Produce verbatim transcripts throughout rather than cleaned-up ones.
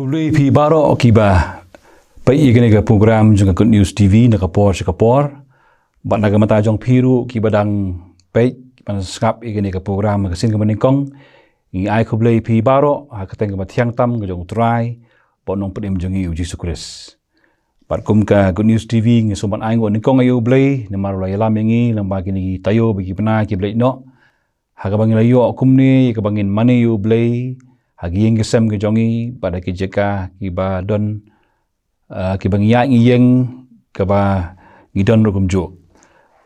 Khublei phi baroh kiba peit ïa kane ka program jong ka Good News T V na ka por sha ka por. Bad na ka bynta jong phi ruh kiba dang peit ban sngap ïa kane ka program ka sien kaba nyngkong, ngi ai khublei phi baroh ha ka kyrteng kaba thiang tam ka jong U Trai bad U Nongpynim jong ngi U Jisu Khrist. Bad kum ka Good News T V ngi sngewbha ai nguh nyngkong ïa U Blei namar u la ïalam ïa ngi lyngba kine ki taïew bad ki bnai kiba leit noh, ha kaba ngi la ïoh kumne ïa kaba ngin mane ïa U Blei ha ki ïing ki sem ki jong ngi bad ha ki jaka kiba don, ah, kiba ngi ïaid ngi ïeng, kaba ngi don ruh kumjuh.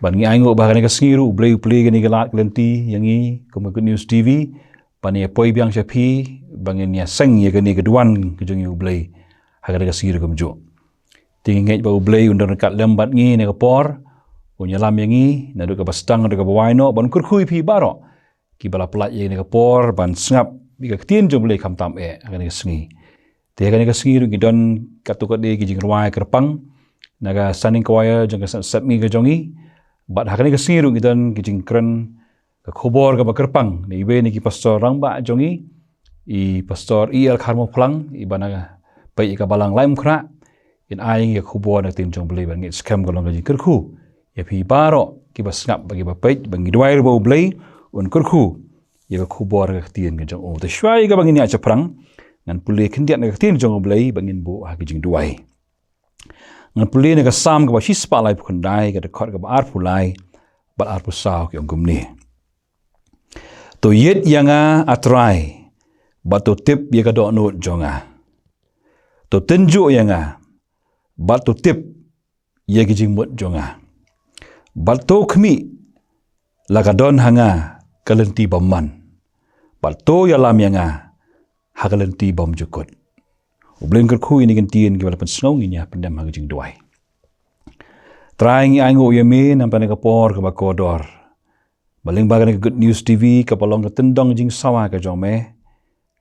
Bad ngi ai nguh ba ha kane ka sngi ruh U Blei u plie kane ka lad ka lynti ïa ngi kum ka Good News T V ban ïa poi biang sha phi ba ngin ïa seng ïa kane ka duwan ka jong ngi U Blei ha kane ka sngi ruh kumjuh. Te ngi ngeit ba U Blei un don ryngkat lem bad ngi ha kane ka por, un ïalam ïa ngi naduh kaba sdang haduh kaba wai noh, ban kyrkhu ïa phi baroh kiba la pynlait ïa kane ka por ban sngap ïa ka ktien jong U Blei khamtam eh ha kane ka sngi. Te ha kane ka sngi ruh ngi don katto katne ki jingrwai kyrpang na ka standing choir jong ka sep ngi ka jong ngi. Bad ha kane ka sngi ruh ngi don ki jingkren ka khubor kaba kyrpang na iwei na ki pastor rangbah jong ngi, i Pastor E L Kharmawphlang, iba na peit ïa ka balang Laitumkhrah. In ai ïa ka khubor na ka ktien jong U Blei bad ngeit skhem ka long ka jingkyrkhu ïa phi baroh kiba sngap bad kiba peit, bad ngi duwai ruh ba U Blei un kyrkhu ïa ka khubor ka ktien ka jong u. Te shuwa ïa kaba ngin ïa shaphrang, ngan pule khyndiat na ka ktien jong U Blei bad ngin buh ha ki jingduwai. Ngan pule na ka Salm kaba shispah laiphew khyndai, ka dkhot kaba arphew lai bad arphew saw, ki ong kumne: To ïeit ïa nga, A Trai, bad to tip ïa ka dohnud jong nga. To tynjuh ïa nga bad to tip ïa ki jingmut jong nga. Bad to khmih la ka don ha nga ka lynti bymman, bad to ïalam ïa nga ha ka lynti bymjukut. U Blei un kyrkhu ïa kine ki ktien kiba la pynsngew, ngin ïa pyndem ha ka jingduwai. Trai, ngi ai nguh ïa me namar kane ka por kaba kordor, ba lyngba kane ka Good News T V kaba long ka tyndong jingsawa ka jong me,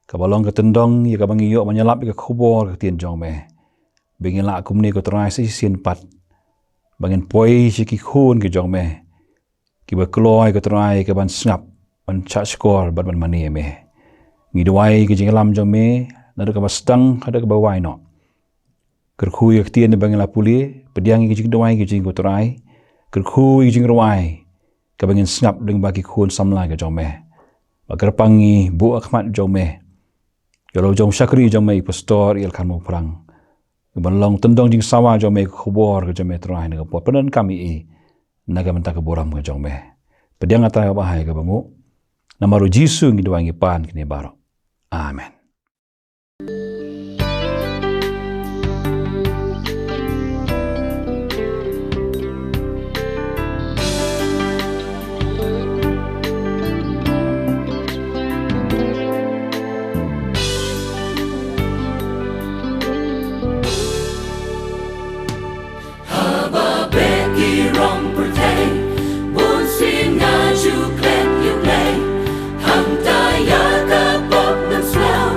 kaba long ka tyndong ïa kaba ngi ïoh ban ïalap ïa ka khubor ka ktien jong me. Ba ngin lah kumne, ko Trai, sa shisien pat ba ngin poi sha ki khun ki jong me kiba kloi, ko Trai, ka ban sngap, ban shahshkor bad ban mane ïa me. Ngi duwai ka jingïalam jong me naduh kaba sdang haduh kaba wai noh. Kyrkhu ïa ka ktien ba ngi la pule, pdiang ïa ki jingduwai ki jong ngi, ko Trai. Kyrkhu ïa ki jingrwai kaba ngin sngap lyngba ki khun samla ki jong me. Bad kyrpang ngi buh ha khmat jong me ïa la u jong shakri jong me, i Pastor E L Kharmawphlang, ban long tyndong jingsawa jong me, ka khubor ka jong me, Trai, na ka por. Pyndonkam ïa i na ka bynta ka burom ka jong me. Pdiang, A Trai, ha kaba bha ïa kaba nguh. Namar u Jisu ngi duwai ngi pan kine baroh. Amen. Haba beh ki rong pyrthei, bun sien nga ju klet ïa U Blei. Hangta ïa ka pop ngan sngew,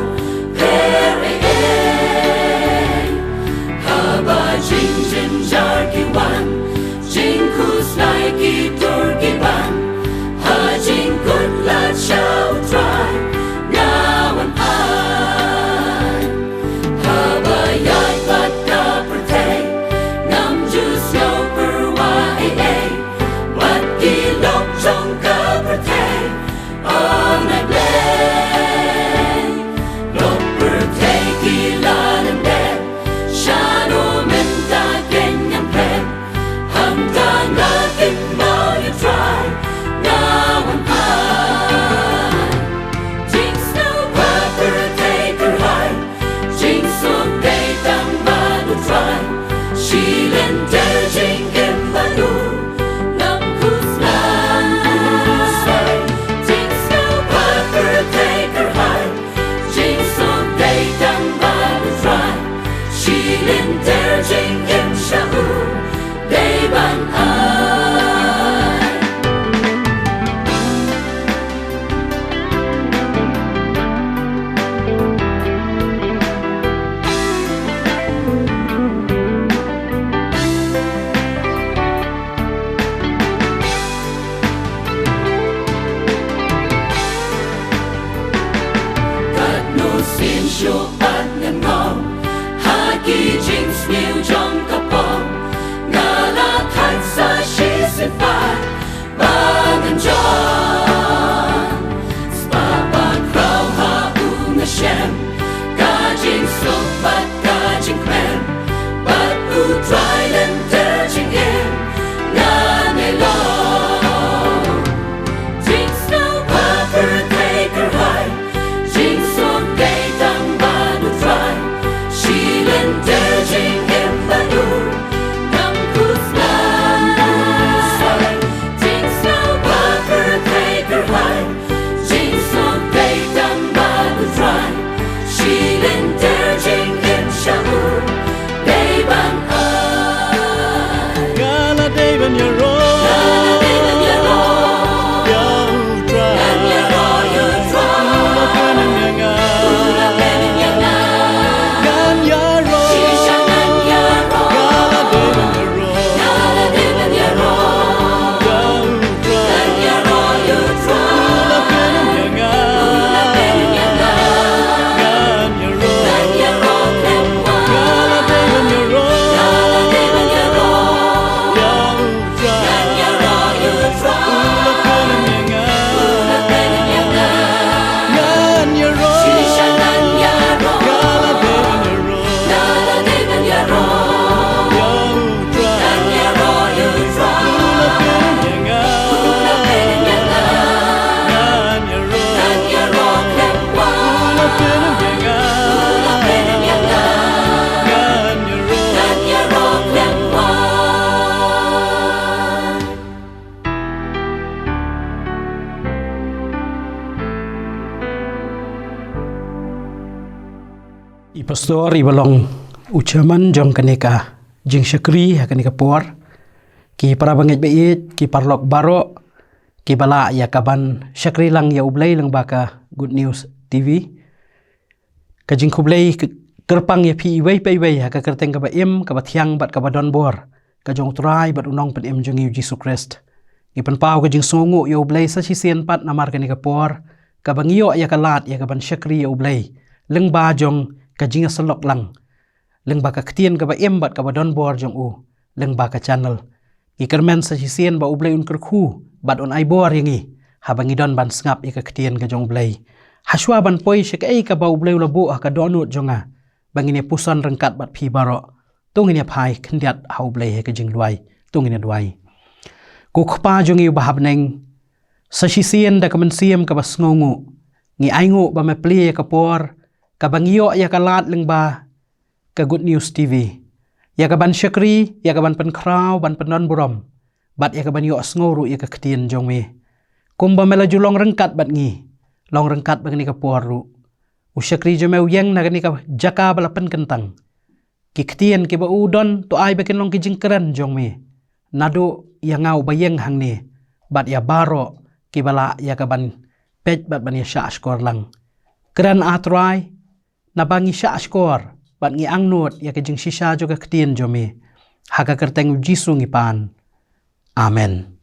I pastor i ba long u chairman jong kane ka jingshakri ha kane ka por. Ki para bangeit ba ïeit, ki paralok baroh, ki ba lah ïa ka ban shakri lang ïa U Blei lyngba ka Good News T V. Ka jingkhublei kyrpang ïa phi iwei pa iwei ha ka kyrteng kaba im, kaba thiang bad kaba don bor ka jong U Trai bad U Nongpynim jong ngi U Jisu Khrist. Ngi pynpaw ka jingsngewnguh ïa U Blei sa shisien pat namar kane ka por kaba ngi ïoh ïa ka lad ïa ka ban shakri ïa U Blei lyngba jong ka jingïasyllok lang, lyngba ka ktien kaba im bad kaba don bor jong U, lyngba ka channel. Ngi kyrmen sa shisien ba U Blei un kyrkhu bad un ai bor ïa ngi haba ngi don ban sngap ïa ka ktien ka jong U Blei. Hashwa ban poi sha kaei kaba U Blei u la buh ha ka dohnud jong nga, ba ngin ïa puson ryngkat bad phi baroh, to ngin ïa phai khyndiat ha U Blei ha ka jingduwai. To ngin ïa duwai. Ko Kpa jong ngi uba ha bneng, sa shisien da ka mynsiem kaba sngewnguh ngi ainguh ba me plie ïa ka por kaba ngi ïoh ïa ka lad lyngba ka Good News T V, ïa ka ban shakri, ïa ka ban pynkhraw, ban pyndonburom, bad ïa ka ban ïohsngew ruh ïa ka ktien jong me. Kumba me la ju long ryngkat bad ngi, long ryngkat bad kane ka por ruh. U shakri jong me u ïeng na kane ka jaka ba la pynkyntang. Ki ktien kiba u don, to ai ba kin long ki jingkren jong me, naduh ïa nga uba ïeng hangne bad ïa baroh kiba lah ïa ka ban peit bad ban ïa shahshkor lang. Kren, A Trai, naba ngi shahshkor bad ngi angnud ïa ka jingshisha jong ka ktien jong me. Ha ka kyrteng U Jisu ngi pan. Amen.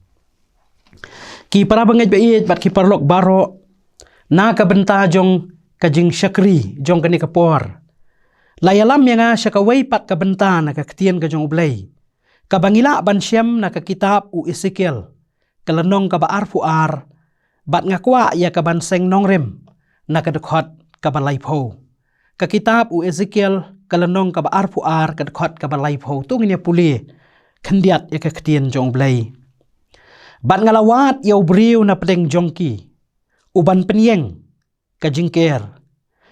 Ki para bangeit ba ïeit bad ki paralok baroh, na ka bynta jong ka jingshakri jong kane ka por, la ïalam ïa nga sha kawei pat ka bynta na ka ktien ka jong U Blei, kaba ngi lah ban shem na ka kitab u Esekiel, ka lynnong kaba arphew ar, bad nga kwah ïa ka ban seng nongrim na ka dkhot kaba laiphew. Ka kitab u Esekiel, ka lynnong kaba arphew ar, ka dkhot kaba laiphew. To ngin ïa pule khyndiat ïa ka ktien jong U Blei. Bad nga la wad ïa u briew na pdeng jong ki, u ban pynïeng ka jingker,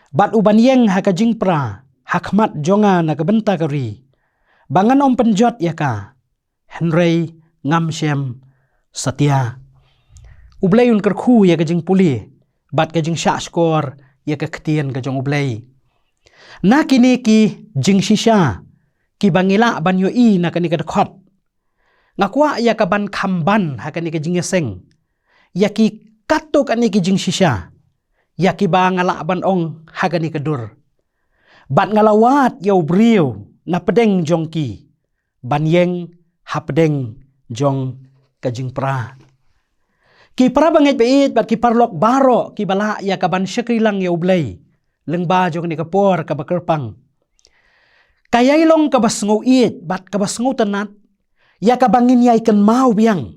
bad u ban ïeng ha ka jingpra ha khmat jong nga na ka bynta ka ri, ba ngan ym pynjot ïa ka, hynrei ngam shem satia. U Blei un kyrkhu ïa ka jingpule bad ka jingshahshkor ïa ka ktien ka jong U Blei. Na kine ki jingshisha kiba ngi lah ban ïohi na kane ka dkhot, nga kwah ïa ka ban kham ban ha kane ka jingïaseng ïa ki katto katne ki jingshisha, ïa kiba nga lah ban ong ha kane ka dur. Bad nga la wad ïa u briew na pdeng jong ki ban ïeng ha pdeng jong ka jingpra. Ki para bangeit ba ïeit bad ki paralok baroh kiba lah ïa ka ban shakri lang ïa U Blei lyngba jong kane ka por kaba kyrpang, ka ïai long kaba sngew ïeit bad kaba sngewtynnat ïa kaba ngin ïai kynmaw biang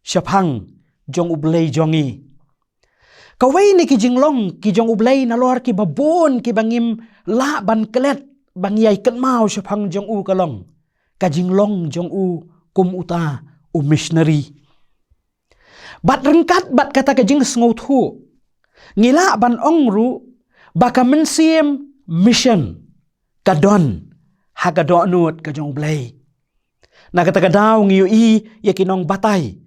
shaphang jong U Blei jong ngi. Kawei na ki jinglong ki jong U Blei nalor kiba bun kiba ngim lah ban klet ba ngi ïai kynmaw shaphang jong u ka long ka jinglong jong u kum uta u missionary. Bad ryngkat bad kata ka jingsngewthuh, ngi lah ban ong ruh ba ka mynsiem mission ka don ha ka dohnud ka jong U Blei. Na kata ka daw ngi ïohi ïa ki nongbatai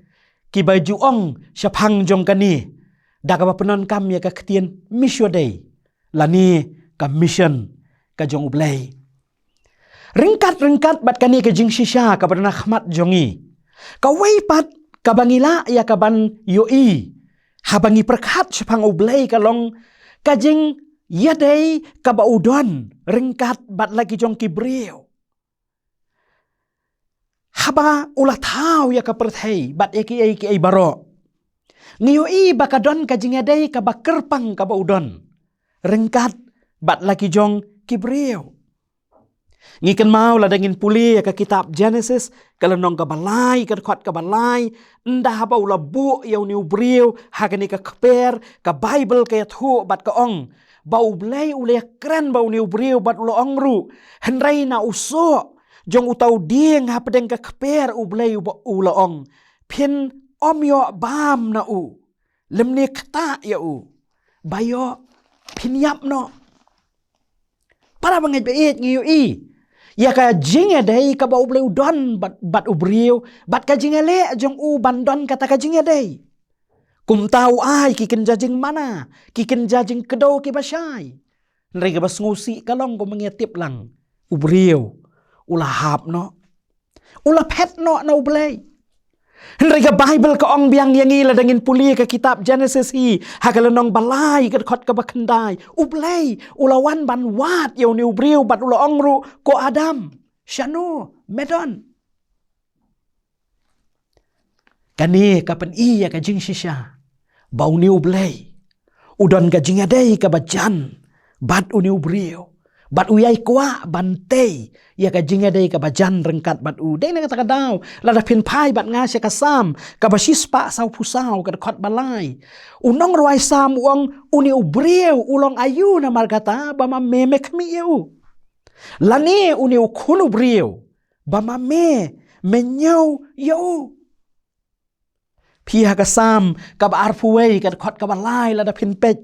kiba ju ong shaphang jong kane da kaba pyndonkam ïa ka ktien Missio Dei, lane ka mission ka jong U Blei. Ryngkat ryngkat bad kane ka jingshisha kaba don ha khmat jong ngi, Kawei pat kaba ngi lah ïa kaban ïohi haba ngi pyrkhat shaphang U Blei ka long ka jingïadei kaba u don ryngkat bad la ki jong ki briew. Haba u la thaw ïa ka pyrthei bad ïa kiei kiei baroh, ngi ïohi ba ka don ka jingïadei kaba kyrpang kaba u don ryngkat bad la ki jong ki briew. Ngi kynmaw lada ngin pule ïa ka kitab Genesis, ka lynnong kaba lai, ka dkhot kaba lai, ynda haba u la buh ïa une u briew ha kane ka kper, ka Baibl ka ïathuh bad ka ong ba U Blei u la ïakren bad une u briew bad u la ong ruh, hynrei na u soh jong uta u dieng hapdeng ka kper U Blei u ba, u la ong, phin ym ïoh bam na u, lymne ktah ïa u, ba ïoh phin ïap noh. Para bangeit ba ïeit, ngi ïohi ïa ka jingïadei kaba U Blei u don bad, bad u briew, bad ka jingïaleh jong u ban don kata ka jingïadei. Kumta u ai ki kynja jingmana, ki kynja jingkdew kiba shai. Hynrei kaba sngewsih ka long kumba ngi ïa tip lang, u briew u la hap noh, u la phet noh na U Blei. Hynrei ka Baibl ka ong biang ïa ngi lada ngin pule ka kitab Genesis hi, ha ka lynnong ba lai, ka dkhot kaba khyndai, U Blei u la wan ban wad ïa une u briew bad u la ong ruh, ko Adam, shano me don? Kane ka pyni ïa ka jingshisha ba une U Blei u don ka jingïadei kaba jan bad une u briew, bad u ïai kwah ban tei ïa ka jingïadei kaba jan ryngkat bad u. Dei na kata ka daw, lada phin phai bad nga sha ka Salm kaba shispah sawphew saw, ka dkhot ba lai, u nongrwai Salm u ong, une u briew u long aïu namar kata ba ma me me khmih ïa u, lane une u khun u briew ba ma me me ñiew ïa u. Phi, ha ka Salm kaba arphew wei, ka dkhot kaba lai, lada phin peit,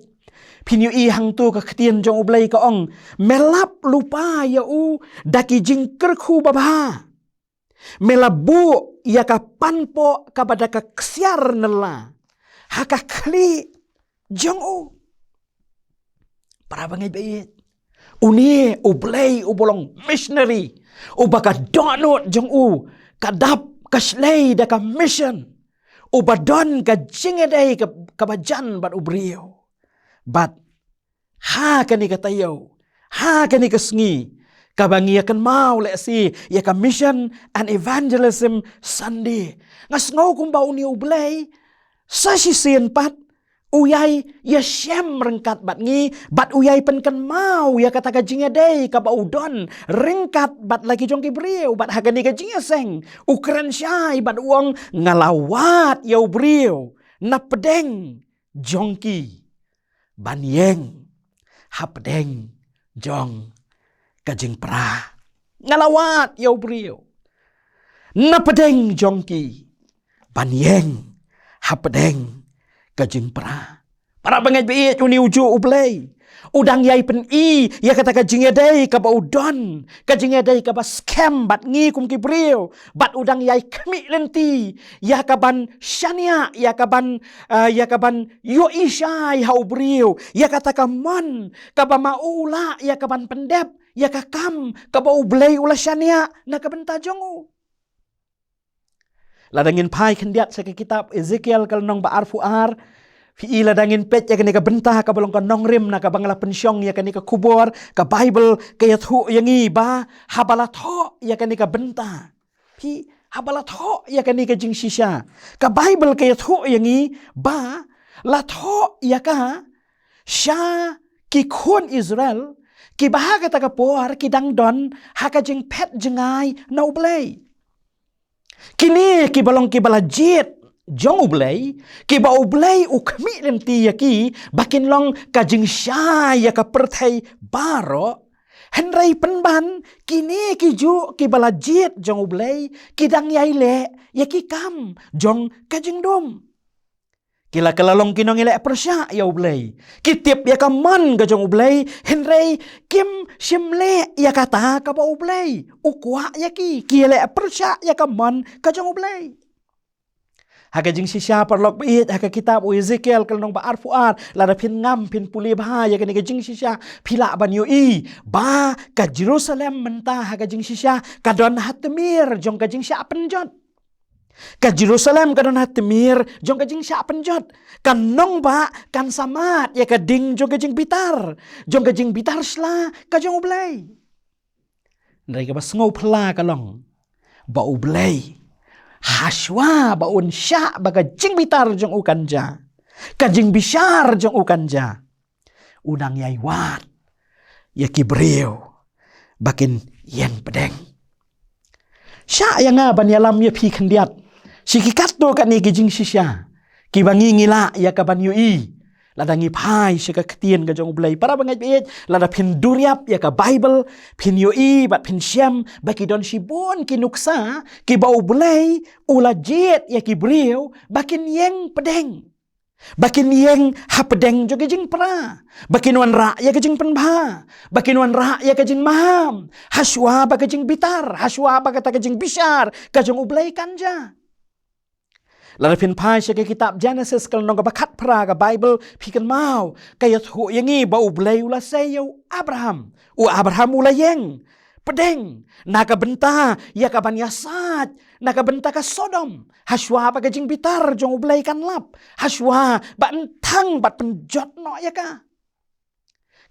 phin ïohi hangto ka ktien jong U Blei ka ong, me lap lypa ïa u da ki jingkyrkhu babha. Me la buh ïa ka panpoh kaba da ka ksiar nylla ha ka khlieh jong u. Para bangeit ba ïeit, une U Blei uba long missionary, uba ka dohnud jong u ka dap ka shlei da ka mission, uba don ka jingïadei ka, kaba jan bad u briew. Bad ha kane ka taïew, ha kane ka sngi, kaba ngi ïa kynmaw lehse ïa ka Mission and Evangelism Sunday, nga sngew kumba une U Blei sa shisien pat u ïai ïashem ryngkat bad ngi, bad u ïai pynkynmaw ïa kata ka jingïadei kaba u don ryngkat bad la ki jong ki briew, bad ha kane ka jingïaseng u kren shai bad u ong, nga la wad ïa u briew na pdeng jong ki ban ïeng hapdeng jong ka jingpra. Nga la wad ïa u briew na pdeng jong ki ban ïeng hapdeng ka jingpra. Para bangeit ba ïeit, une u juh U Blei u dang ïai pyni ïa kata ka jingïadei kaba u don, ka jingïadei kaba skhem bad ngi kum ki briew, bad u dang ïai khmih lynti ïa kaban shaniah, ïa kaban, eh, ïa kaban ïohi shai ha u briew ïa kata ka mon kaba ma u u lah ïa kaban pyndep ïa ka kam kaba U Blei u la shaniah na ka bynta jong u. Lada ngin phai khyndiat sha ka kitab Ezekiel ka lynnong ba arphew ar, phi i, lada ngin peit ïa kane ka bynta kaba long ka nongrim na kaba nga la pynshong ïa kane ka khubor, ka Baibl ka ïathuh ïa ngi ba haba la thoh ïa kane ka bynta, phi, haba la thoh ïa kane ka jingshisha, ka Baibl ka ïathuh ïa ngi ba la thoh ïa ka sha ki khun Israel kiba ha kata ka por ki dang don ha ka jingphet jngai na U Blei. Kine kiba long kiba la jied jong U Blei, kiba U Blei u khmih lynti ïa ki ba kin long ka jingshai ïa ka pyrthei baroh. Hynrei pynban, kine ki juh kiba la jied jong U Blei ki dang ïai leh ïa ki kam jong ka jingdum. Ki la kylla long ki nongïaleh pyrshah ïa U Blei. Ki tip ïa ka mon ka jong U Blei, hynrei kim shym leh ïa kata kaba U Blei u kwah ïa ki. Ki ïaleh pyrshah ïa ka mon ka jong U Blei. Ha ka jingshisha, paralok ba ïeit, ha ka kitab u Ezekiel ka lynnong ba arphew ar, lada phin ngam phin pule bha ïa kane ka jingshisha, phi lah ban ïohi ba ka Jerusalem mynta ha ka jingshisha ka don ha tmier jong ka jingshah pynjot. Ka Jerusalem ka don ha tmier jong ka jingshah pynjot. Ka nongbah kan sa mad ïa ka ding jong ka jingbitar, jong ka jingbitar shla ka jong U Blei. Hynrei kaba sngewphylla ka long ba U Blei, hashwa ba un shah ba ka jingbitar jong u kan jia, ka jingbishar jong u kan jia, u nang ïai wad ïa ki briew ba kin ïeng pdeng. Shah ïa nga ban ïalam ïa phi khyndiat sha ki katto katne ki jingshisha kiba ngi ngi lah ïa ka ban ïohi lada ngi phai sha ka ktien ka jong U Blei. Para bangeit baieit, lada phin duriap ïa ka Bible, phin ïohi bad phin shem ba ki don shibun ki nuksa kiba U Blei u la jied ïa ki briew ba kin ïeng pdeng, ba kin ïeng hapdeng jong ka jingpra, ba kin wanrah ïa ka jingpynbha, ba kin wanrah ïa ka jingmaham, hashwa ba ka jingbitar, hashwa ba kata ka jingbishar ka jong U Blei kan jia. Lada phin phai sha ka kitab Genesis ka lynnong kaba khatphra ka Bible, phi kynmaw ka ïathuh ïa ngi ba U Blei u la sei ïa u Abraham. U Abraham u la ïeng pdeng na ka bynta ïa ka ban ïasaid na ka bynta ka Sodom, hashwa ba ka jingbitar jong U Blei kan lap, hashwa ba yn thang bad pynjot noh ïa ka.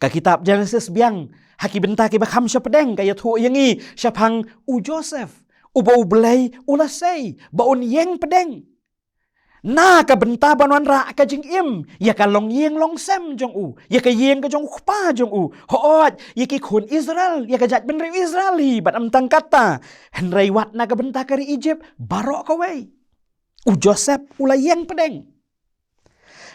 Ka kitab Genesis biang ha ki bynta kiba kham shapdeng ka ïathuh ïa ngi shaphang u Joseph, uba U Blei u la sei ba un ïeng pdeng na ka bynta ban wanrah ka jingim ïa ka longïing longsem jong u, ïa ka ïing ka jong u kpa jong u, hooid, ïa ki khun Israel, ïa ka jaitbynriew Israel hi, bad ym tang katta, hynrei wat na ka bynta ka ri Egypt baroh kawei, u Joseph u la ïeng pdeng.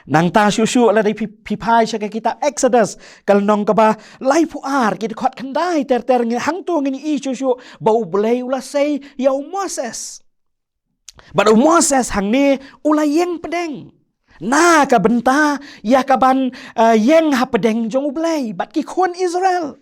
Nangta shuh shuh lada phi, phi phai sha ka kitab Exodus ka lynnong kaba laiphew ar, ki dkhot khyndai ter ter, ngi hangto ngin ïohi shuh shuh ba U Blei u la sei ïa u Moses. Bad u Moses hangne u la ïeng pdeng na ka bynta ïa ka ban, eh, ïeng hapdeng jong U Blei bad ki khun Israel.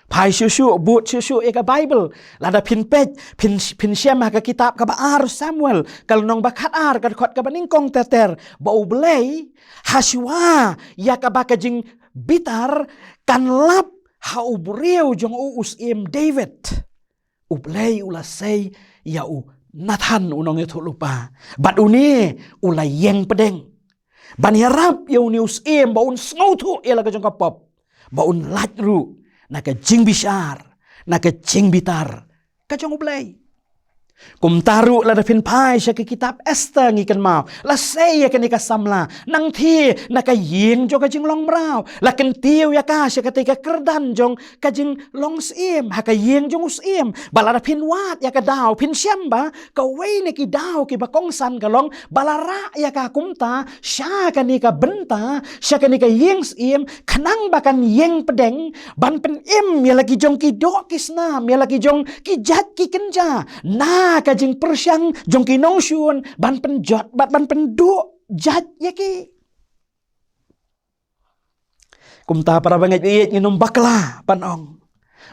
Phai shuh shuh, bud shuh shuh ïa ka Bible. Lada phin peit, phin, phin shem ha ka kitab kaba ar Samuel ka lynnong ba khatar, ka dkhot kaba nyngkong ter ter, ba U Blei, hashwa ïa kaba ka jingbitar kan lap ha u briew jong u, u syiem David, U Blei u la sei ïa u Nathan, u nongïathuhlypa, bad une u la ïeng pdeng ban ïarap ïa une u syiem ba un sngewthuh ïa la ka jong ka pop, ba un lait ruh na ka jingbishar, na ka jingbitar ka jong U Blei. Kumta ruh lada phin phai sha ka kitab Esther ngi kynmaw la sei ïa kane ka samla, nangta na ka ïing jong ka jinglong mraw, la kyntiew ïa ka sha katei ka kyrdan jong ka jinglong syiem ha ka ïing jong u syiem. Bad lada phin wad ïa ka daw, phin shem ba kawei na ki daw kiba kongsan ka long ba la rah ïa ka kumta sha kane ka bynta, sha kane ka ïing syiem, khnang ba kan ïeng pdeng ban pynim ïa la ki jong ki doh ki snam, ïa la ki jong ki jait ki kynja na ka jingpyrshang jong ki nongshun ban pynjot bad ban pynduh jait ïa ki. Kumta para bangeit baieit, ngin ym bakla ban ong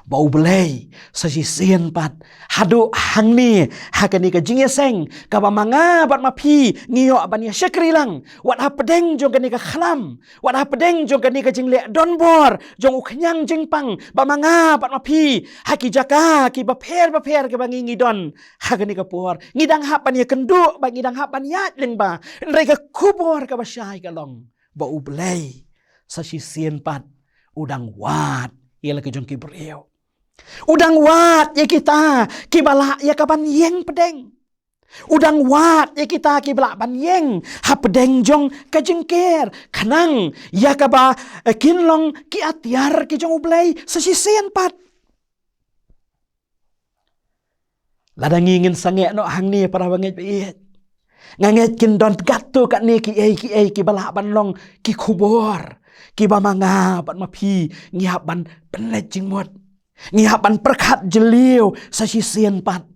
ba U Blei sa shisien pat haduh hangne ha kane ka jingïaseng kaba ma nga bad ma phi ngi ïoh ban ïa shakri lang, wat hapdeng jong kane ka khlam, wat hapdeng jong kane ka jingleh donbor jong u khñiang jingpang, ba ma nga bad ma phi ha ki jaka kiba pher bapher kiba ngi ngi don ha kane ka por ngi dang hap ban ïakynduh, ba ngi dang hap ban ïaid lyngba. Hynrei ka khubor kaba shai ka long ba U Blei sa shisien pat u dang wad ïa la ki jong ki briew. U dang wad ïa kita kiba lah ïa ka ban ïeng pdeng. U dang wad ïa kita kiba lah ban ïeng hapdeng jong ka jingker, khnang ïa kaba, eh, kin long ki atiar ki jong U Blei sa shisien pat. Lada ngi ngin sangeh noh hangne para bangeit baieit, nga ngeit kin don katto katne kiei kiei kiba lah ban long ki khubor kiba ma nga bad ma phi ngi hap ban pynleit jingmut, ngi hap ban pyrkhat jylliew sa shisien pat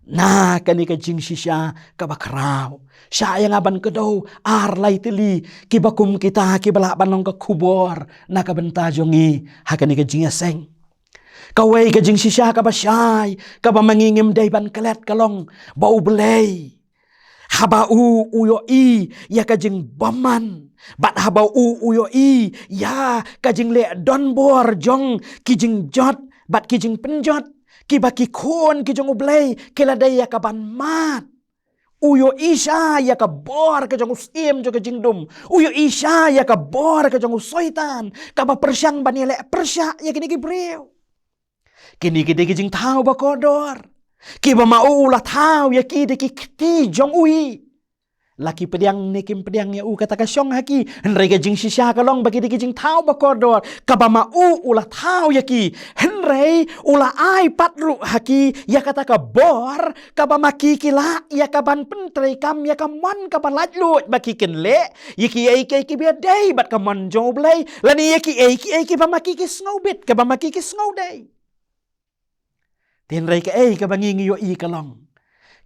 na kane ka jingshisha kaba khraw. Shah ïa nga ban kdew ar lai tylli kiba kum kita kiba lah ban long ka khubor na ka bynta jong ngi ha kane ka jingïaseng. Kawei ka jingshisha kaba shai kaba ma ngi ngim dei ban klet ka long ba U Blei, haba u u ïohi ïa ka jingbymman bad haba u u ïohi ïa ka jingleh donbor jong ki jingjot bad ki jingpynjot, kiba ki khun ki jong U Blei ki la dei ïa ka ban mad. U ïohi sha ïa ka bor ka jong u syiem jong ka jingdum. U ïohi sha ïa ka bor ka jong u Soitan, kaba pyrshang ban ïaleh pyrshah ïa kine ki briew. Kine ki dei ki jingthaw ba kordor, kiba ma u u la thaw ïa ki da ki kti jong u hi. La ki pdiang ne kim pdiang ïa u, kata ka shong ha ki. Hynrei ka jingshisha ka long ba ki dei ki jingthaw ba kordor, kaba ma u u la thaw ïa ki. Hynrei u la ai pat ruh ha ki ïa kata ka bor, kaba ma ki ki lah ïa ka ban pyntreikam ïa ka mon kaba laitluid ba ki kin leh ïa kiei kiei kiba dei bad ka mon jong U Blei, lane ïa kiei kiei kiba ma ki ki sngewbit, kaba ma ki ki sngewdei. Hynrei kaei kaba ngi ngi ïohi ka long,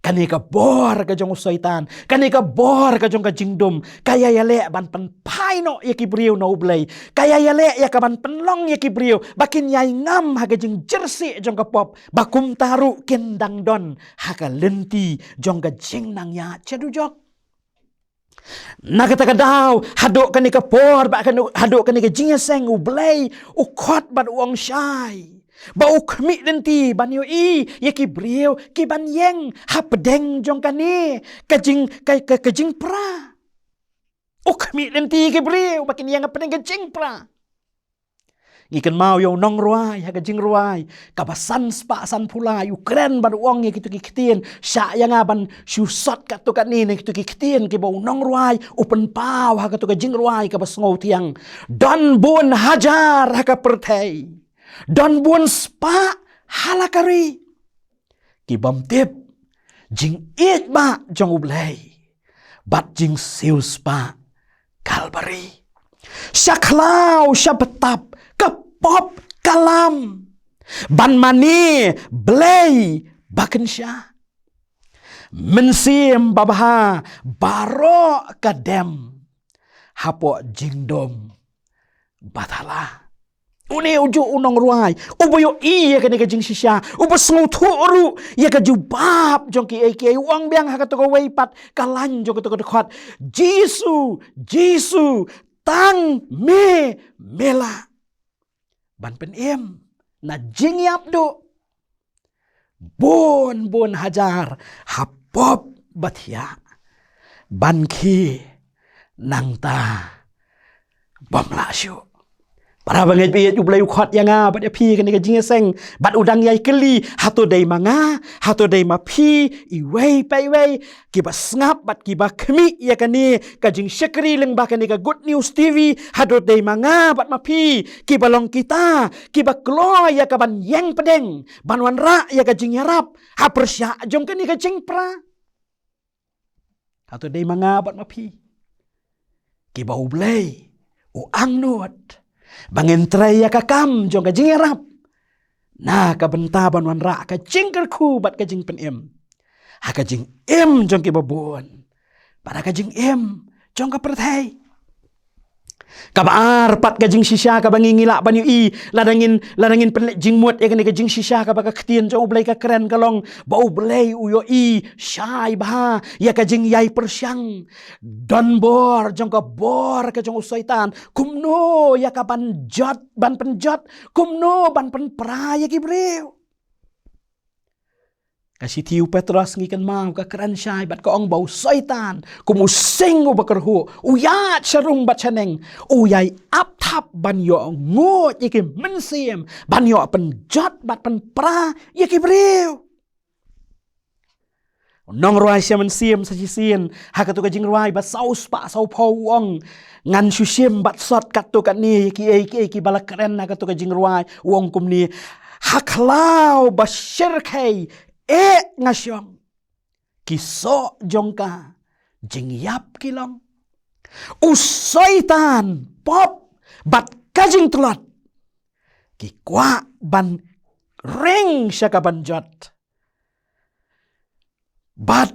kane ka bor ka jong u Soitan, kane ka bor ka jong ka jingdum, ka ïai ïaleh ban pynphai noh ïa ki briew na U Blei, ka ïai ïaleh ïa ka ban pynlong ïa ki briew ba kin ïai ngam ha ka jingjyrsieh jong ka pop, ba kumta ruh kin dang don ha ka lynti jong ka jingnang ïaid sha dujok. Na kata ka daw, haduh kane ka por, ba kane, haduh kane ka jingïaseng, U Blei u khot bad u ong shai ba u khmih lynti ban ïohi ïa ki briew ki ban ïeng hapdeng jong kane ka jing, ka, ka, ka jingpra. U khmih lynti ïa ki briew ba kin ïeng hapdeng ka jingpra. Ngi kynmaw ïa u nongrwai ha ka jingrwai kaba san spah san phew lai, u kren bad u ong ïa kito ki ktien, shah ïa nga ban shu sot katto katne na kito ki ktien kiba u nongrwai u pynpaw ha kato ka jingrwai kaba sngewthiang. Don bun hajar ha ka pyrthei, don bun spah ha la ka ri, ki bym tip jingïeit ba jong U Blei bad jingsiewspah Kalbari. Sha khlaw sha btap ka pop ka lam ban mane Blei ba kynsha. Mynsiem babha baroh ka dem hapoh jingdum bathala. Une u juh u nongrwai uba ïohi ïa kane ka jingshisha, uba sngewthuh ruh ïa ka jubab jong kiei kiei, u ong biang ha kato kawei pat ka lain jong kato ka dkhot, Jisu, Jisu, tang me me lah ban pynim na jingïap duh bun bun hajar ha pop ba thiah ban khie nangta bym lah shuh. Para bangeit ba ïeit, U Blei u khot ïa nga bad ïa phi kane ka jingïaseng bad u dang ïai kylli, hato dei ma nga, hato dei ma phi, iwei pa iwei kiba sngap bad kiba khmih ïa kane ka jingshakri lyngba kane ka Good News T V, hato dei ma nga bad ma phi kiba long kita kiba kloi ïa ka ban ïeng pdeng ban wanrah ïa ka jingïarap ha pyrshah jong kane ka jingpra? Hato dei ma nga bad ma phi kiba U Blei u angnud ba ngin trei ïa ka kam jong ka jingïarap na ka bynta ban wanrah ka jingkyrkhu bad ka jingpynim ha ka jingim jong kiba bun, bad ha ka jingim jong ka pyrthei? Kaba ar pat ka jingshisha kaba ngi ngi lah ban ïohi, lada ngin, lada ngin pynleit jingmut ïa kane ka jingshisha kaba ka ktien jong U Blei ka kren ka long ba U Blei u ïohi shai bha ïa ka jingïai pyrshang donbor jong ka bor ka jong u Soitan. Kumno ïa ka ban jot, ban pynjot, kumno ban pynpra ïa ki briew? Ka shithi u Petros ngi kynmaw ka kren shai bad ka ong ba u Soitan kum u sing uba kyrhuh u ïaid sharum bad shaneng, u ïai ap thap ban ïoh nguid ïa ki mynsiem, ban ïoh pynjot bad pynpra ïa ki briew. U nongrwai sha mynsiem sa shisien ha kato ka jingrwai ba saw spah saw phew u ong, ngan shu shim bad sot katto katne ïa kiei kiei kiba la kren ha kato ka jingrwai. U ong kumne: Ha khlaw ba shyrkhei eh nga shong, ki soh jong ka jingïap ki long. U Soitan, pop bad ka jingtlot ki kwah ban ring sha ka ban jot. Bad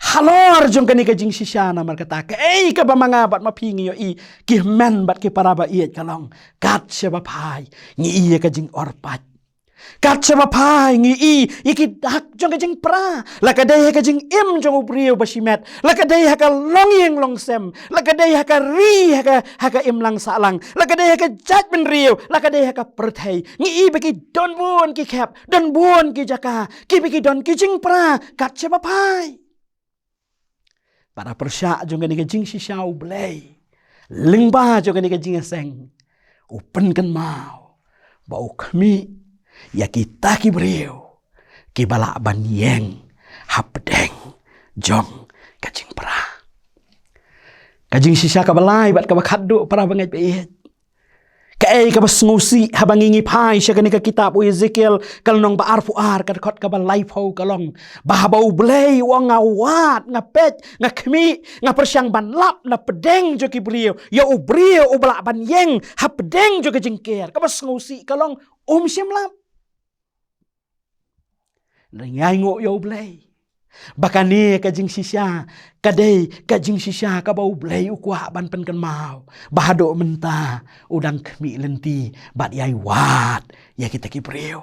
halor jong kane ka jingshisha, namar kata kaei kaba ma nga bad ma phi ngi ïohi, ki hynmen bad ki para ba ïeit, ka long kat shaba phai ngi ïohi ïa ka jingorpait. Kat shaba phai ngi i ïa ki dak jong ka jingpra, la ka dei ha ka jingim jong u briew ba shimet, la ka dei ha ka longïing longsem, la ka dei ha ka ri, ha ka, ha ka imlang sahlang, la ka dei ha ka jaitbynriew, la ka dei ha ka pyrthei. Ngi i ba ki don bun ki khep, don bun ki jaka kiba ki don ki jingpra kat shaba phai. Bad ha pyrshah jong kane ka jingshisha U Blei, lyngba jong kane ka jingïaseng, u pynkynmaw ba u khmih ïa kita ki briew kiba lah ban ïeng hapdeng jong ka jingpra. Ka jingshisha kaba lai bad kaba khatduh, para bangeit ba ïeit. Kaei kaba sngewsih haba ngi, ngi phai sha kane ka kitab u Ezekiel, ka lynnong ba arphew ar, ka dkhot kaba laiphew ka long ba haba U Blei u ong, nga wad, nga peit, nga khmih, nga pyrshang ban lap na pdeng jong ki briew ïa u briew uba lah ban ïeng hapdeng jong ka jingker, kaba sngewsih ka long um shym lap. Ngi ainguh ïa U Blei ba kane ka jingshisha ka dei ka jingshisha kaba U Blei u kwah ban pynkynmaw ba haduh mynta u dang khmih lynti bad ïai wad ïa kita ki briew.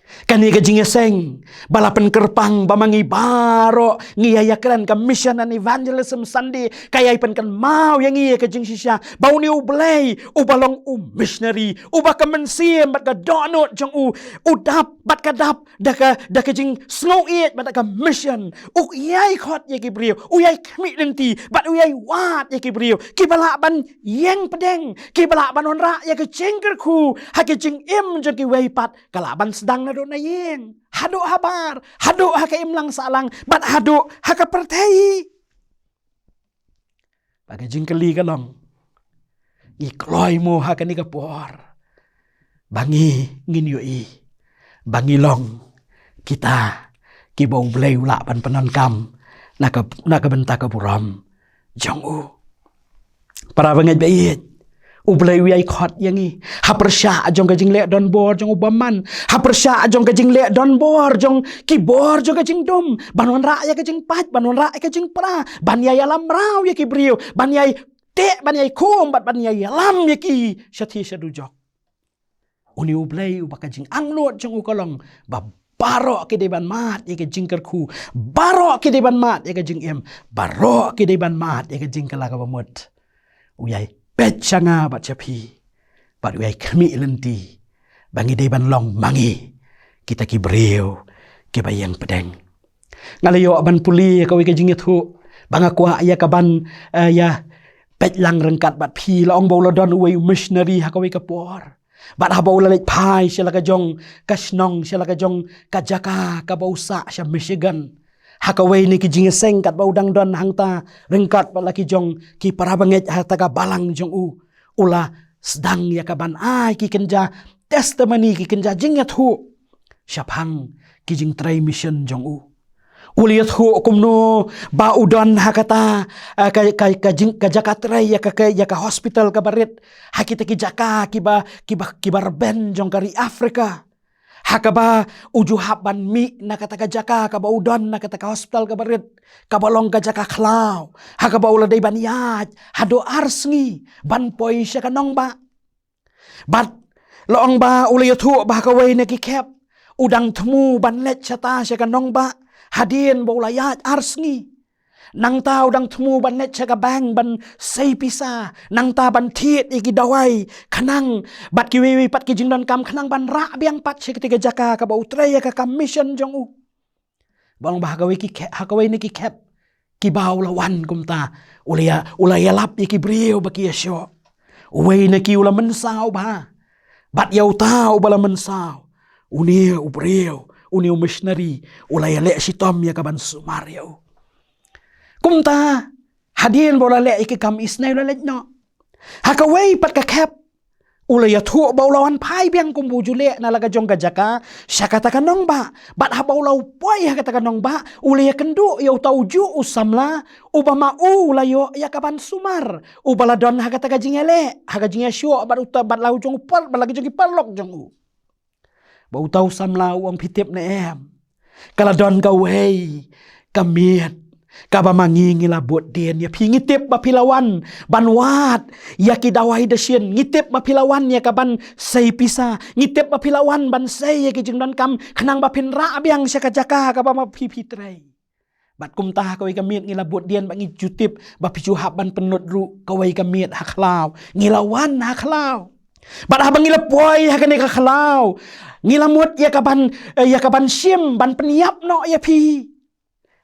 Kane ka jingïaseng ba la pynkyrpang ba ma ngi baroh ngi ïa ïakren ka Mission and Evangelism Sunday, ka ïai pynkynmaw ïa ngi ïa ka jingshisha ba une U Blei uba long u missionary, uba ka mynsiem bad ka dohnud jong u u dap bad ka dap da ka, da ka jingsngewieit bad da ka mission. U ïai khot ïa ki briew, u ïai khmih lynti bad u ïai wad ïa ki briew kiba lah ban ïeng pdeng, kiba lah ban wanrah ïa ka jingkyrkhu ha ka jingim jong kiwei pat, ka lah ban sdang naduh na ïing haduh habar, haduh ha ka imlang sahlang bad haduh ha ka pyrthei. Ba ka jingkylli ka long, ngi kloi mo ha kane ka por ba ngi, ngin ïohi ba ngi long kita kiba U Blei u lah ban pyndonkam na ka, na ka bynta ka burom jong u? Para bangeit ba ïeit, U Blei u ïai khot ïa ngi ha pyrshah jong ka jingleh donbor jong u bymman, ha pyrshah jong ka jingleh donbor jong ki bor jong ka jingdum, ban wanrah ïa ka jingpait, ban wanrah ïa ka jingpra, ban ïai ïalam mraw ïa ki briew, ban ïai teh, ban ïai khum bad ban ïai ïalam ïa ki shathie sha dujok. Une U Blei uba ka jingangnud jong u ka long ba baroh ki dei ban mad ïa ka jingkyrkhu, baroh ki dei ban mad ïa ka jingim, baroh ki dei ban mad ïa ka jingkylla kaba mut. U ïai peit sha nga bad sha phi bad u ïai khmih lynti ba ngi dei ban long ma ngi kita ki briew kiba ïeng pdeng. Nga la ïoh ban pule ïa kawei ka jingïathuh ba nga kwah ïa ka ban, eh, ïa peit lang ryngkat bad phi. La ong ba u la don uwei u missionary ha kawei ka por bad haba u la leit phai sha la ka jong ka shnong, sha la ka jong ka jaka kaba u sah sha Michigan, ha kawei na ki jingïaseng katba u dang don hangta ryngkat bad la ki jong ki para bangeit ha kata ka balang jong u, u la sdang ïa ka ban ai ki kynja testimony, ki kynja jingïathuh shaphang ki jingtrei mission jong u. U la ïathuh kumno ba u don ha kata, eh, ka, ka, ka jing, ka jaka trei ïa ka, ka, ïa ka hospital kaba rit ha kita ki jaka kiba, kiba, kiba rben jong ka ri Afrika, ha kaba u ju hap ban mih na kata ka jaka kaba u don, na kata ka hospital kaba rit, kaba long ka jaka khlaw, ha kaba u la dei ban ïaid haduh ar sngi ban poi sha ka nongbah. Bad la ong ba u la ïathuh ba ha kawei na ki khep u dang thmu ban leit shata sha ka nongbah hadien ba u la ïaid ar sngi. Nangta u dang thmu ban leit sha ka bank ban sei pisa, nangta ban thied ïa ki dawai khnang bad kiwei wei pat ki jingdonkam khnang ban rah biang pat sha kita ki jaka kaba u trei ïa ka, ka mission jong u. Ba long ba ha kawei ki khe-, ha kawei na ki khep kiba u la wan kumta, u la ïa, u la ïalap ïa ki briew ba ki ïashoh. Uwei na ki u la mynsaw bha. Bad ïa uta uba la mynsaw, une u briew, une u missionary, u la ïaleh shitom ïa ka ban sumar ïa u. Kumta hadien ba u la leh ïa ki kam isynei u la leit noh. Ha kawei pat ka khep u la ïathuh ba u la wan phai biang kumba u ju leh na la ka jong ka jaka sha kata ka nongbah. Bad haba u la u poi ha kata ka nongbah u la ïakynduh ïa uta ujuh u samla uba ma u u la ïoh ïa ka ban sumar, uba la don ha kata ka jingïaleh, ha ka jingïashoh bad uta, bad la u jong u par-, bad la ka jong ki paralok jong u. Ba uta u samla u ong, phi tip ne em, ka la don kawei ka miet Kaba ma ngi ngi la bud dien ïa phi, ngi tip ba phi la wan ban wad ïa ki dawai dashin, ngi tip ba phi la wan ïa ka ban sei pisa, ngi tip ba phi la wan ban sei ïa ki jingdonkam, khnang ba phin rah biang sha ka jaka kaba ma phi phi trei. Bad kumta ha kawei ka miet ngi la bud dien bad ngi ju tip ba phi ju hap ban pynlut ruh kawei ka miet ha khlaw. Ngi la wan ha khlaw. Bad haba ngi la poi ha kane ka khlaw, ngi la mut ïa ka ban, eh, ïa ka ban shim ban pynïap noh ïa phi.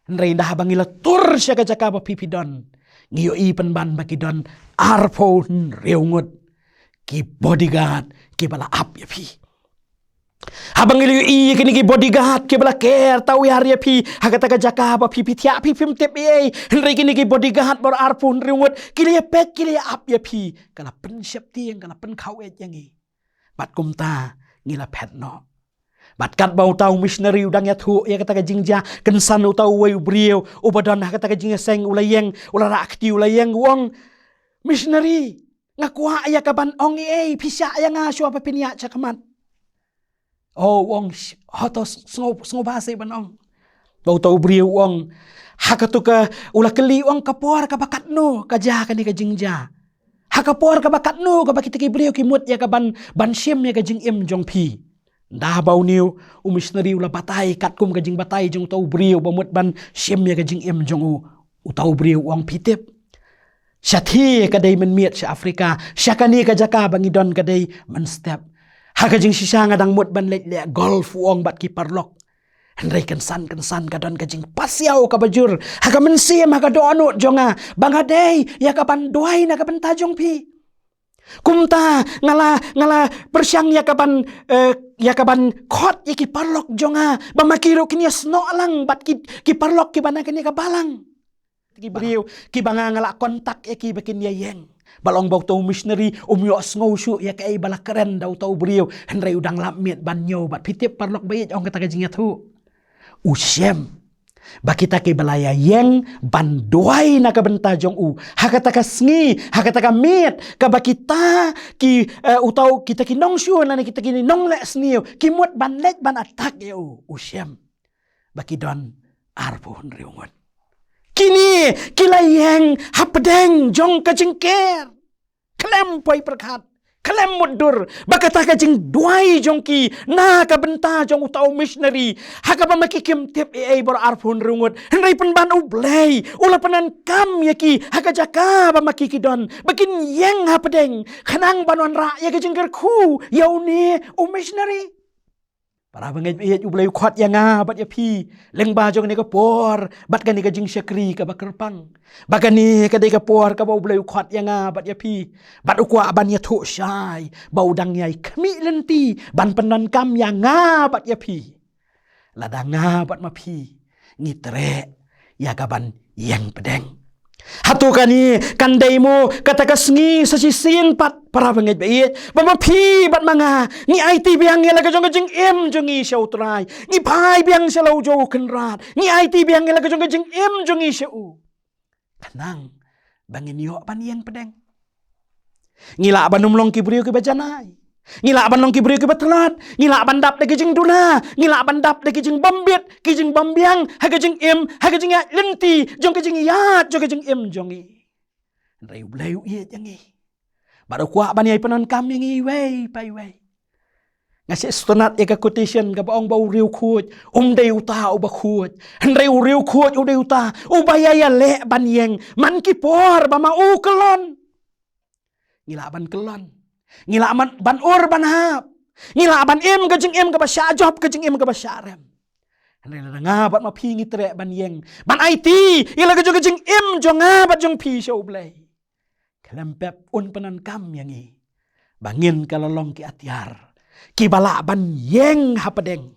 Hynrei ynda haba ngi la tur sha ka jaka ba phi phi don, ngi ïohi pynban ba ki don arphew hynriew ngut ki bodyguard kiba la ap ïa phi. Haba ngi la ïohi ïa kine ki bodyguard kiba la ker tawiar ïa phi ha kata ka jaka ba phi phi thiah, phi phim tip ei ei, hynrei kine ki bodyguard baroh arphew hynriew ngut ki la ïa peit, ki la ïa ap ïa phi. Ka la pynsheptieng, ka la pynkhaw eit ïa ngi. Bad kumta ngi la phet noh. Bad katba uta u missionary u dang ïathuh ïa kata ka jingjia, kynsan uta uwei u briew uba don ha kata ka jingïaseng u la ïeng, u la rah kti, u la ïeng, u ong, "Missionary, nga kwah ïa ka ban ong ei ei, phi shah ïa nga shuwa ba phin ïaid shakhmat." Oh, u ong, "Sh-, hato s-, sngew, sngewbha seh ban ong." Ba uta u briew u ong, ha katu ka, u la kylli, u ong, "Ka por kaba katno ka jia kane ka jingjia? Ha ka por kaba katno kaba kita ki briew ki mut ïa ka ban, ban shim ïa ka jingim jong phi?" Ynda ba une u missionary u la batai katkum ka jingbatai jong uta u briew ba mut ban shim ïa ka jingim jong u, uta u briew u ong, "Phi tip, shathie ka dei mynmiet sha Africa, sha kane ka jaka ba ngi don ka dei mynstep. Ha ka jingshisha nga dang mut ban leit leh golf," u ong, "bad ki paralok. Hynrei kynsan kynsan ka don ka jingpasiaw kaba jur ha ka mynsiem, ha ka dohnud jong nga, ba nga dei ïa ka ban duwai na ka bynta jong phi. Kumta nga la, nga la pyrshang ïa ka ban, eh, ïa ka ban khot ïa ki paralok jong nga, ba ma ki ruh kin ïasnoh lang bad ki, ki paralok kiba na kane ka balang. Ki briew kiba nga, nga la contact ïa ki ba kin ïa ïeng." Ba long ba uta u missionary um ïohsngew shuh ïa kaei ba la kren da uta u briew, hynrei u dang lap miet ban ñiew. Bad phi tip paralok ba ïeit, ong kata ka jingïathuh, u shem ba kita kiba la ïa ïeng ban duwai na ka bynta jong u ha kata ka sngi, ha kata ka miet kaba kita ki, eh, uta u, kita ki nongshun lane kita ki nongleh sniew ki mut ban leit ban attack ïa u, u shem ba ki don arphew hynriew ngut. Kine ki la ïeng hapdeng jong ka jingker. Khlem poi pyrkhat, khlem mutdur ba kata ka jingduwai jong ki na ka bynta jong uta u missionary, ha kaba ma ki kim tip ei ei, baroh arphew hynriew ngut, hynrei pynban U Blei u la pyndonkam ïa ki ha ka jaka ba ma ki ki don, ba kin ïeng hapdeng khnang ban wanrah ïa ka jingkyrkhu ïa une u missionary. Para bangeit baieit, U Blei u khot ïa nga bad ïa phi lyngba jong kane ka por bad kane ka jingshakri kaba kyrpang. Ba kane ka dei ka por kaba U Blei u khot ïa nga bad ïa phi, bad u kwah ban ïathuh shai ba u dang ïai khmih lynti ban pyndonkam ïa nga bad ïa phi. Lada nga bad ma phi ngi treh ïa ka ban ïeng pdeng. Hato kane kan dei mo kata ka sngi sa shisien pat, para bangeit baieit, ba ma phi bad ma nga ngi aiti biang ïa la ka jong ka jingim jong ngi sha U Trai, ngi phai biang sha la u jong U Kynrad, ngi aiti biang ïa la ka jong ka jingim jong ngi sha u, khnang ba ngin ïoh ban ïeng pdeng? Ngi lah ban ym long ki briew kiba janai. Ngi lah ban long ki briew kiba tlot. Ngi lah ban dap da ki jingduna. Ngi lah ban dap da ki jingbym bit, ki jingbym biang ha ka jingim, ha ka jingïaid lynti jong ka jingïaid jong ka jingim jong ngi. Hynrei U Blei u ïeit ïa ngi bad u kwah ban ïai pyndonkam ïa ngi iwei pa iwei. Nga sngewtynnat ïa ka quotation kaba ong ba u riewkhuid um dei uta uba khuid, hynrei u riewkhuid u dei uta uba ïa ïaleh ban ïeng man ki por ba ma u kyllon. Ngi lah ban kyllon, ngi lah ban, ban ur ban hap, ngi lah ban im ka jingim kaba shah jop, ka jingim kaba shah rem. Hynrei lada nga bad ma phi ngi treh ban ïeng ban aiti ïa la ka jong ka jingim jong nga bad jong phi sha U Blei, khlem pep un pyndonkam ïa ngi ba ngin ka la long ki atiar kiba lah ban ïeng hapdeng,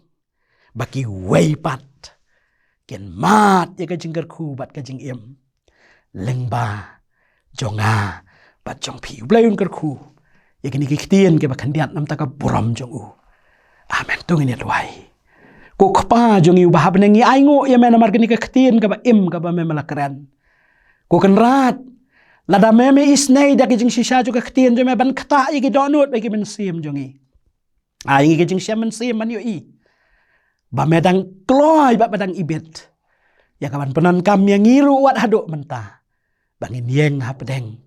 ba kiwei pat kin mad ïa ka jingkyrkhu bad ka jingim lyngba jong nga bad jong phi. U Blei un kyrkhu ïa kine ki ktien kiba khyndiat na ka bynta ka burom jong u. Amen. To ngin ïa duwai. Ko Kpa jong ngi uba ha bneng, ngi ainguh ïa me namar kane ka ktien kaba im kaba me me la kren. Ko Kynrad, lada me me isynei da ka jingshisha jong ka ktien jong me ban ktah ïa ki dohnud bad ki mynsiem jong ngi, ai ngi ka jingshem mynsiem ban ïohi ba me dang kloi bad me dang ibit. ïa ka ban pyndonkam ïa ngi ruh wat haduh mynta ba ngin ïeng hapdeng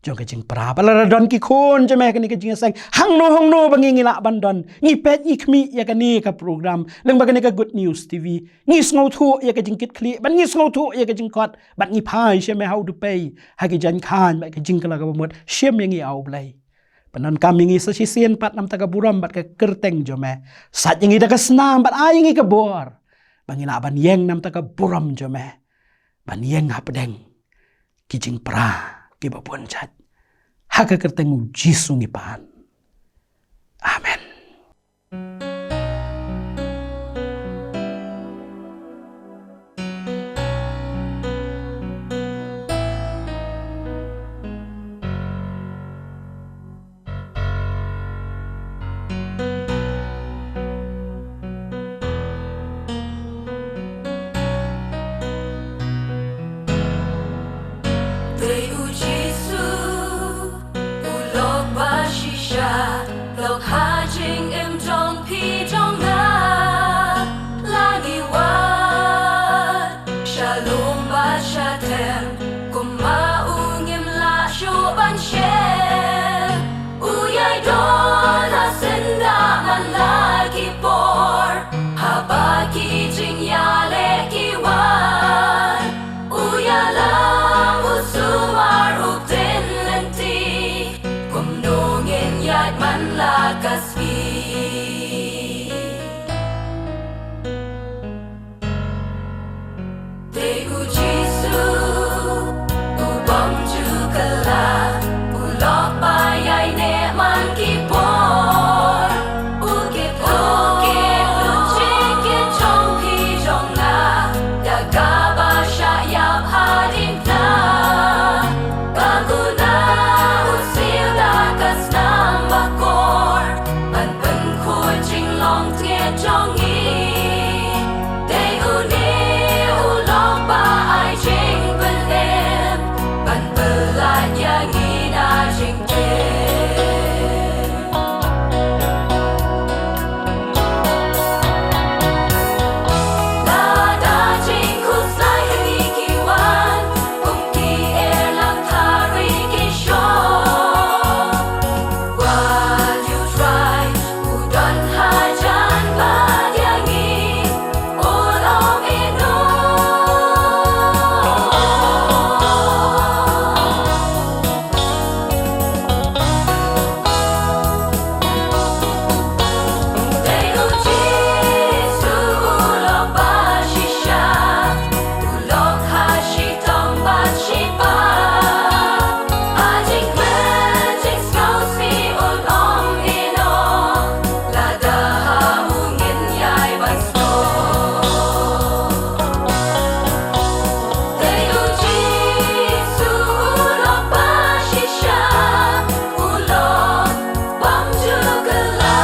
jong ka jingpra. Ba lada don ki khun jong me ha kane ka jingïaseng, hangno hangno ba ngi ngi lah ban don, ngi peit ngi khmih ïa kane ka program lyngba kane ka Good News T V, ngi sngewthuh ïa ka jingkitkhlieh, bad ngi sngewthuh ïa ka jingkhot, bad ngi phai sha me ha U Dubai ha ki jaiñ khañ bad ka jingkylla kaba mut. Shim ïa ngi, A U Blei. Pyndonkam ïa ngi sa shisien pat namar ka burom bad ka kyrteng jong me. Sait ïa ngi da ka snam bad ai ïa ngi ka bor ba ngi lah ban ïeng namar ka burom jong me, ban ïeng hapdeng ki jingpra kiba bun jait. Ha ka kyrteng U Jisu ngi pan. Amen. Dei U Jisu u lok ba shisha, lok ha jingim jong phi jong nga. La ngi wad sha lum bad sha them, kumba u ngim lah shuh ban shem. U ïai don ha syndah man la ki por, haba ki jingïaleh ki wan. U ïalam, u sumar, u pdiang lynti, kumno ngin ïaid man la ka sngi. Dei U Jisu u bym ju kylla, u lok ba ïaineh man ki por. U kyrkhu, u kyrkhu jingkyrkhu jong phi jong nga, da kaba shah ïap hadien ka. Ka kuna u siew da ka snam ba kor, ban pynkhuid jinglong tngen jong ngi. Dei une u lok ba ai jingpynim, ban pyllait ïa ngi na jingtim. Lada jingkhuslai ha ngi ki wan, kum ki erlang ha ri ki shong. Wat ju trai, u don hajan bad ïa ngi, u long ïa ngi. Dei U Jisu u lok ba shisha, u lok ha shitom bad shiphang. Ha jingkmen jingsngewsih u long ïa ngi, lada ha u ngin ïai ban sngewthuh. Dei U Jisu u lok ba shisha, u lok bym ju kylla.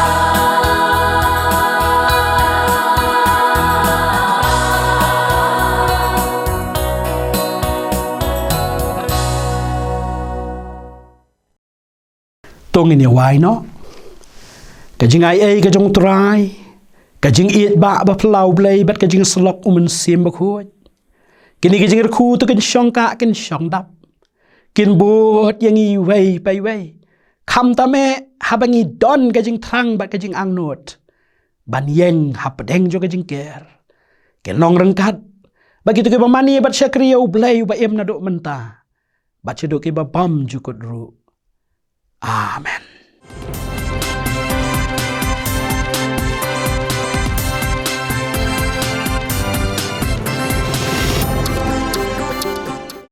To ngin ïa wai noh. Ka jingai ei ka jong U Trai, ka jingïeit ba, ba phylla U Blei, bad ka jingsyllok U Mynsiem Bakhuid, kine ki jingkyrkhu to kin shongkah kin shongdap, kin bud ïa ngi iwei pa iwei. Khamtam eh haba ngi don ka jingthrang bad ka jingangnud ban ïeng hapdeng jong ka jingker, kin long ryngkat bad kito kiba mane bad shakri ïa U Blei uba im naduh mynta bad shaduh kiba bymjukut ruh. Amen.